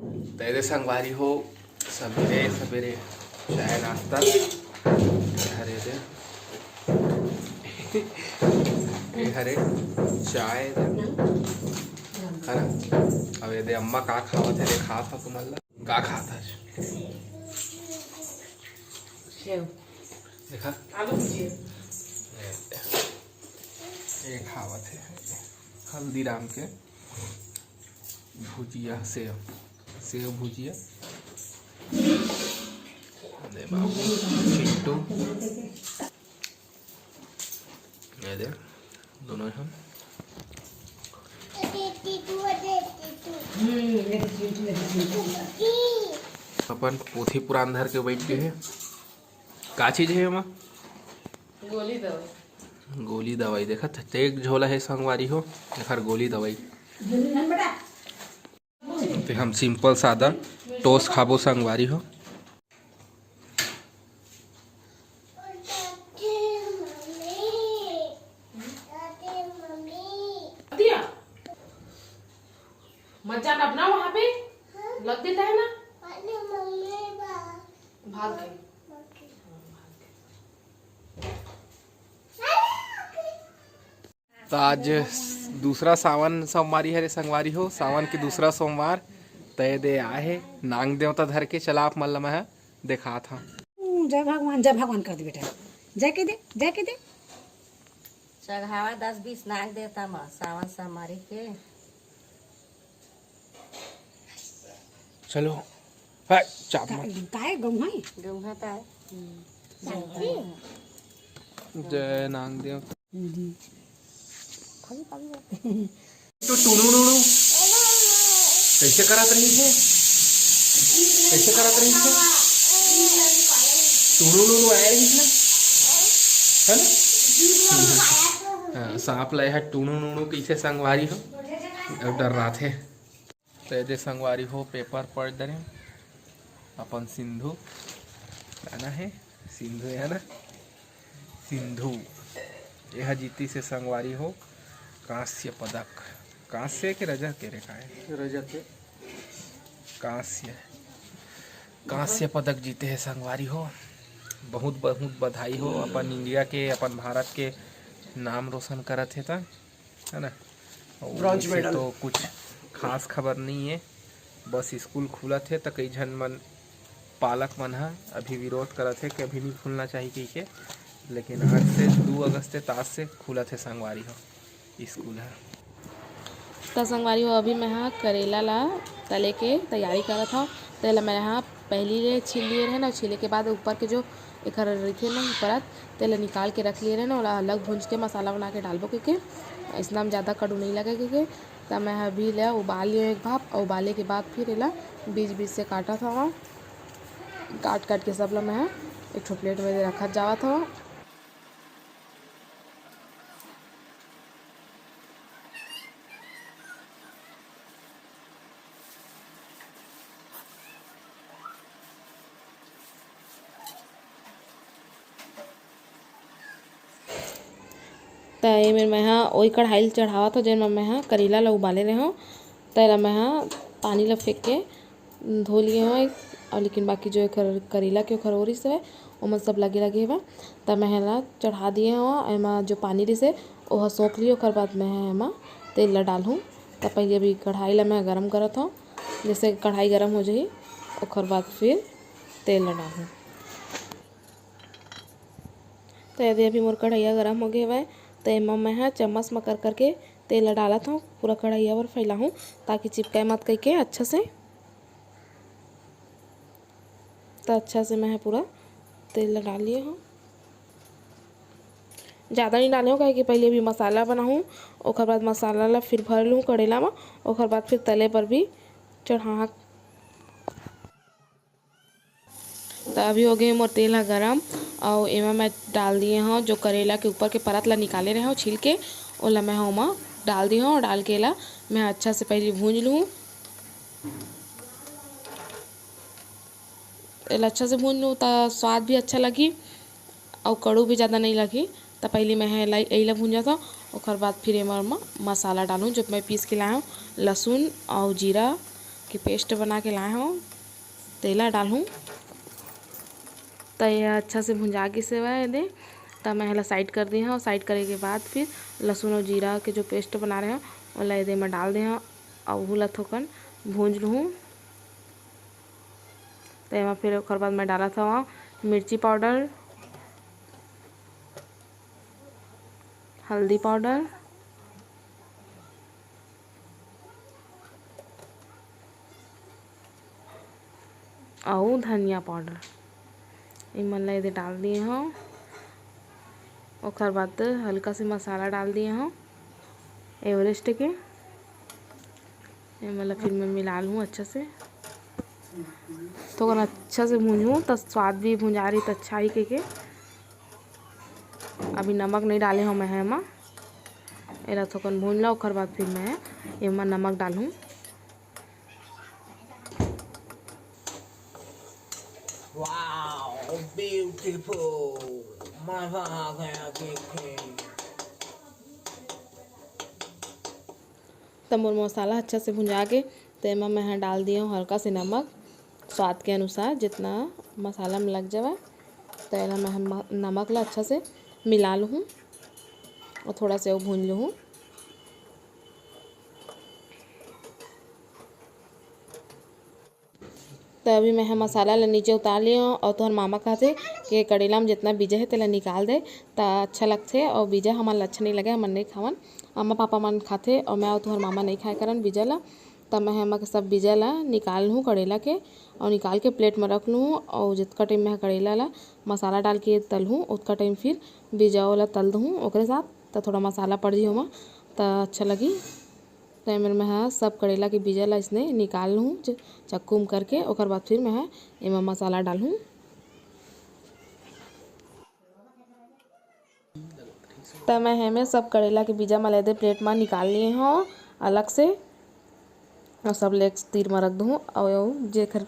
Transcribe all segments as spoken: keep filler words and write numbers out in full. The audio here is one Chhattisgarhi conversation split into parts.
त एदे संगवारी हो, सबेरे सबेरे चाय नाश्ता। हरे दे, ए हरे चाय दे, है ना? अब एदे अम्मा का खावत हे, देखा था तुमन ला। का खात हस? सेव। देखा? आलू भुजिया। ये खावत हे हल्दीराम के भुजिया, सेव, सेव भुजिया। दे बाबू, चिट्टू। ये दे, दोनों हम अपन पोथी पुराण धर के बैठ गे हे। का चीज हे एमा? गोली दवाई। गोली दवाई। देखत हे, एक झोला हे संगवारी हो, एखर गोली दवाई। ते हम simple सादा toast खाबो संगवारी हो। दिया। मत जाना अपना वहाँ पे। लग देता है ना। भाग गए। त आज दूसरा सावन सोमवारी हरे संगवारी हो, सावन के दूसरा सोमवार। त एदे आए हे नांग देवता धर के। चला आप मन ल मैं ह देखात हंव। हम्म, जय भगवान, जय भगवान कर दे बेटा, जय के दे, जय के दे। चढ़ावा दस बीस नांग देवता म सावन सोमवारी के। चलो, हाय, चाप मत। काय गौहा है? गौहा त आए। जय नांग देव। तो टुनु नुनु कैसे करत रहिस हे? कैसे करत रहिस हे? टुनु नुनु आए रहिस ना, है ना? हाँ, सांप लाए है टुनु नुनु, कैसे संगवारी हो? अब डर्राथे। त एदे संगवारी हो, paper पढ़ डरेंव। अपन सिंधु, का ना हे? सिंधु हे ना? सिंधु, एहा जीतिस हे संगवारी हो, कांस्य पदक। कांस्य के रजत के रे, काय? रजत के। कांस्य, कांस्य पदक जीते हे संगवारी हो। बहुत बहुत बधाई हो, अपन इंडिया के, अपन भारत के नाम रोशन करत हे त। है ना? अउ ब्रॉन्ज वैसे मेडल। तो कुछ खास खबर नहीं है, बस स्कूल खुलत हे त कई झन मन, पालक मन ह अभी विरोध करत हे कि अभी नहीं खुलना चाहिए कहिके, लेकिन आज से दू अगस्त से, ताज से खुलत हे संगवारी हो स्कूल ह। त संगवारी हो, अभी मैं ह करेला ला तले के तैयारी करत हव। तेला मैं ह पहिली ले छील लिए रहेन, अउ छीले के बाद ऊपर के जो एखर रहिथे ना परत, तेला निकाल के रख लिए रहेन, ओला अलग भूंज के मसाला बना के डालबो कहिके। अइसना म ज़्यादा कड़ू नइ लगे कहिके। त मैं ह अभी ले उबाल लियो एक भाप, अउ उबाले के बाद फिर एला बीच बीच से काटत हवं। काट काट के सब ला मैं ह एक ठो प्लेट में रखत जावत हवं। त एमेर मैं ह ओई कढ़ाई ल चढ़ावत हव, जेन म मैं ह करेला ल उबाले रेहेंव। त एला मैं ह पानी ल फेंक के धो लिए हवं, अउ लेकिन बाकी जो एकर करेला के ओखर ओरिस हवय, ओमन सब लगे लगे हवय। त मैं एला चढ़ा दिए हवं। एमा जो पानी रिहिस हे, ओह सोख लिही, ओखर बाद मैं ह एमा तेल ल डालहूं। त पहिली अभी कढ़ाई ल मैं गरम करत हवं। जैसे कढ़ाई गरम हो जाही, ओखर बाद फिर तेल ल डालहूं। त एदे अभी मोर कढ़ैया गरम हो गे हवय, त एमा मैं ह चम्मच म कर कर के तेल ल डालत हवं, पूरा कढ़ैया बर फैलाहूं, ताकि चिपकाय मत कहिके अच्छा से। त अच्छा से मैं ह पूरा तेल ल डाल लिए हवं। ज़्यादा नइ डाले हवं, काहे कि पहिली अभी मसाला बनाहूं, ओखर बाद मसाला ल फिर भर लूहूं करेला म, ओखर बाद फिर तले बर भी चढ़ाहूं। त अभी हो गे मोर तेल ह गरम, अउ एमा मैं डाल दिए हव जो करेला के ऊपर के परत ला निकाले रहे हव छील के, ओला मैं ह ओमा डाल दिए हव। डाल के एला मैं अच्छा से पहिली भूंज लूहूं। एला अच्छा से भूंज लूहूं त स्वाद भी अच्छा लगही अउ कड़ू भी ज़्यादा नइ लगही। त पहिली मैं ह एला, एला भूंजत हव, ओखर बाद फिर एमा म-, मसाला डालहूं जो मैं पीस के लाए हव, लहसुन अउ जीरा, के paste बना के लाए हव, तेला डालहूँ। त ये अच्छा से भुंजा गिस हवय एदे, त मैं एला side कर दे हव। Side करे के बाद फिर लहसुन अउ जीरा के जो paste बना रहे हव, ओला एदे म डाल दे हव, अउ ओहू ला थोकन भूंज लुहूँ। त एमा फिर ओकर बाद मैं डालत हव मिर्ची powder, हल्दी powder, अउ धनिया powder, इमन ला एदे डाल दिए हव। ओकर बाद हल्का से मसाला डाल दिए हव Everest के। एमन ला फिर मैं मिला लूँ अच्छा से, थोकन अच्छा से भूंजहूँ, त स्वाद भी भुंजा रही, त अच्छा ही कहिके। अभी नमक नहीं डाले हव मैं एमा, एला थोकन भूंज ला, ओकर बाद फिर मैं एमा नमक डालहूँ। Wow, beautiful! मजा आ गया देखे। त मोर मसाला अच्छा से भुंजा गे, त एमा मैं ह डाल दिए हव हल्का से नमक, स्वाद के अनुसार जितना मसाला में लग जावय। त एला मैं ह म-, नमक ला अच्छा से मिला लुहूँ अउ थोड़ा से अउ भूंज लुहूँ। त अभी मैं ह मसाला ल नीचे उतार लिए हव, अउ तोहर मामा कहथे कि करेला म जितना बीजा हे, तेला निकाल दे, त अच्छा लगथे। अउ बीजा हमन ल अच्छा नइ लगे, हमन नइ खावन, अम्मा पापा मन खाथे, अउ मैं अउ तोहर मामा नइ खाए करन बीजा ल। त मैं ह एमा के सब बीजा ल निकाल लूँ करेला के, अउ निकाल के plate म रख लूँ। अउ जतका time मैं ह करेला ल मसाला डाल के तलहूँ, ओतका time फिर बीजा ओला तल दूँ ओकरे साथ, त थोड़ा मसाला पड़ जही ओमा, त अच्छा लगही। त एमेर मैं ह सब करेला के बीजा ल अइसने निकाल लूँ च-, चक्कू म करके। ओकर बाद फिर मैं ह एमा मसाला डालहूँ। त मैं ह एमेर सब करेला के बीजा म ल एदे plate म निकाल लिए हव अलग से, अउ सब ल एक तीर म रख दूँ। अउ जेकर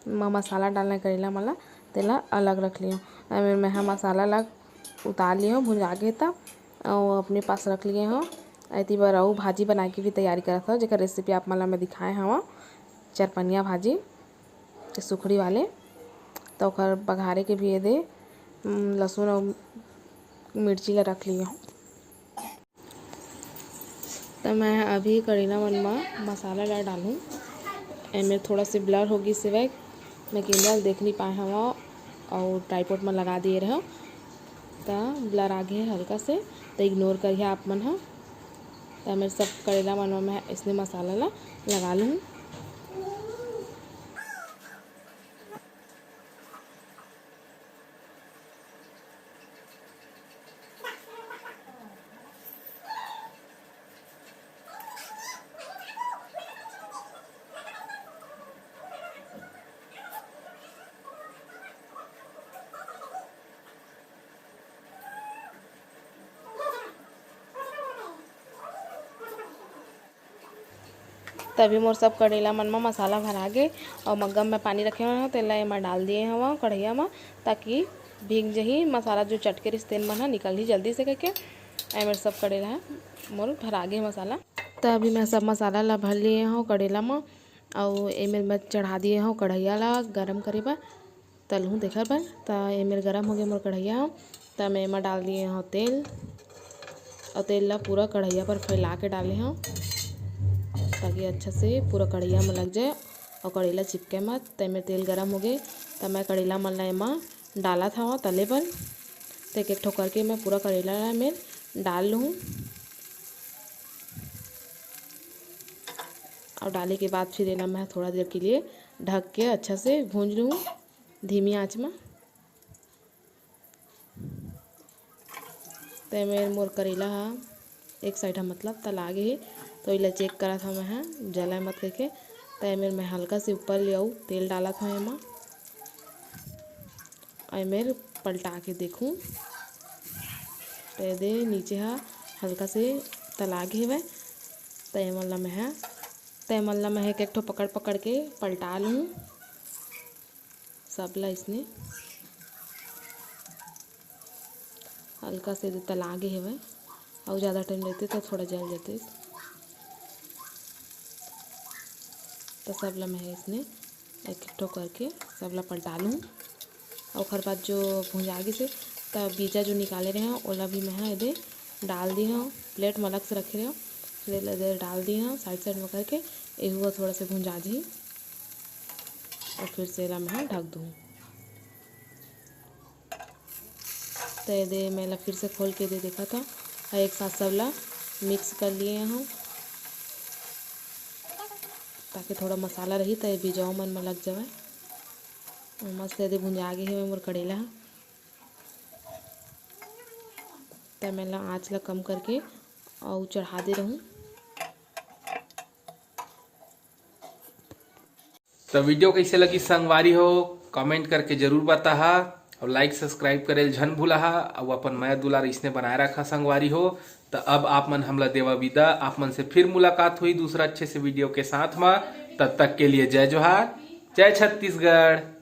म मसाला डालना हे करेला मन ला, तेला अलग रख लियो। एमेर मैं ह मसाला ला उतार लियो, भुंजा गे हे त, अउ अपने पास रख लिये हव। एती बर अउ भाजी बनाए के भी तैयारी करत हव, जेकर recipe आप मन ला मैं दिखाए हव चरपनिया भाजी के सुखड़ी वाले। त ओकर बघारे के भी एदे, उम, लहसुन अउ मिर्ची ला रख लिये हव। त मैं ह अभी करेला मन म मसाला ला डालहूँ। एमे थोड़ा से blur हो गिस हवय, मैं camera ल देख नइ पाए हवं अउ tripod म लगा दिए रहेंव, त blur आ गे हे हल्का से, त ignore करिहा आप मन ह। त मैं सब करेला मन म मैं अइसने मसाला ला लगा लूँ। तभी मोर सब करेला मन म मसाला भरा गे अउ मग्गा म मैं पानी रखे हवं, तेला एमा डाल दिए हवं कढ़ैया म, ताकि भींग जही मसाला जो चटके रहिस तेन मन ह निकलही जल्दी से कहिके। ए मेर सब करेला ह मोर भरा गे मसाला। त अभी मैं सब मसाला ला भर लिए हव करेला म अउ ए मेर मैं चढ़ा दिए हव कढ़ैया ला गरम करे बर। तलहूँ तेखर बर। त ए मेर गरम होगे मोर कढ़ैया ह, त मैं एमा डाल दिए हव तेल, अउ तेल ला पूरा कढ़ैया पर फैला के डाले हव, ताकि अच्छा से पूरा कढ़ैया म लग जाए अउ कढ़ैला चिपके मत। त ए मेर तेल गरम होगे, त मैं कढ़ैला मन ला एमा डालत हव तले बर। त एक एक ठो करके मैं पूरा कढ़ैला ला ए मेर डाल लूँ। अउ डाले के बाद फिर एला मैं थोड़ा देर के लिए ढक के अच्छा से भूंज लूँ धीमी आँच म। त ए मेर मोर करेला ह एक side ह मतलब तला गे हे, तो एला check करत हव मैं ह जलय मत कहिके। त ए मेर मैं हल्का से ऊपर ले अउ तेल डालत हव एमा। अउ ए मेर पलटा के देखूँ, त ए दे नीचे ह हल्का से तला गे हवय। त एमन ल मैं ह, त एमन ल मैं ह एक एक ठो पकड़ पकड़ के पलटा लूँ। सब ला इसने हल्का से दे तला गे हवय, अउ ज़्यादा time रहते तो थोड़ा जल जते। त सब ला मैं इसने एक ठो करके सब ला पलटा लूँ। ओखर बाद जो भुंजा गिस हे, त बीजा जो निकाले रहे हंव, ओला भी मैं एदे डाल दी हंव, प्लेट में अलग से रखे रहे हंव, फिर एदे डाल दी हंव साइड साइड में करके, एहू ह थोड़ा से भुंजा जही और फिर से एला मैं ढक दूँ। त एदे मैं एला फिर से खोल के एदे देखत हंव, और एक साथ सब ला मिक्स कर लिए हंव, ताकि थोड़ा मसाला रही त ये बीजवा मन में लग जावय। मस्त एदे भुंजा गे हे मोर करेला ह। त मैं ला आँच ला कम करके अउ चढ़ा दे रहूँ। तो वीडियो कैसे लगी संगवारी हो, कमेंट करके जरूर बताहा और लाइक सब्सक्राइब करे ल झन भूलाहा। और अपन मया दुलार इसने बनाए रखा संगवारी हो। तो अब आप मन हमला देवा विदा, आप मन से फिर मुलाकात हुई दूसरा अच्छे से वीडियो के साथ में। तब तक के लिए जय जोहार, जय छत्तीसगढ़।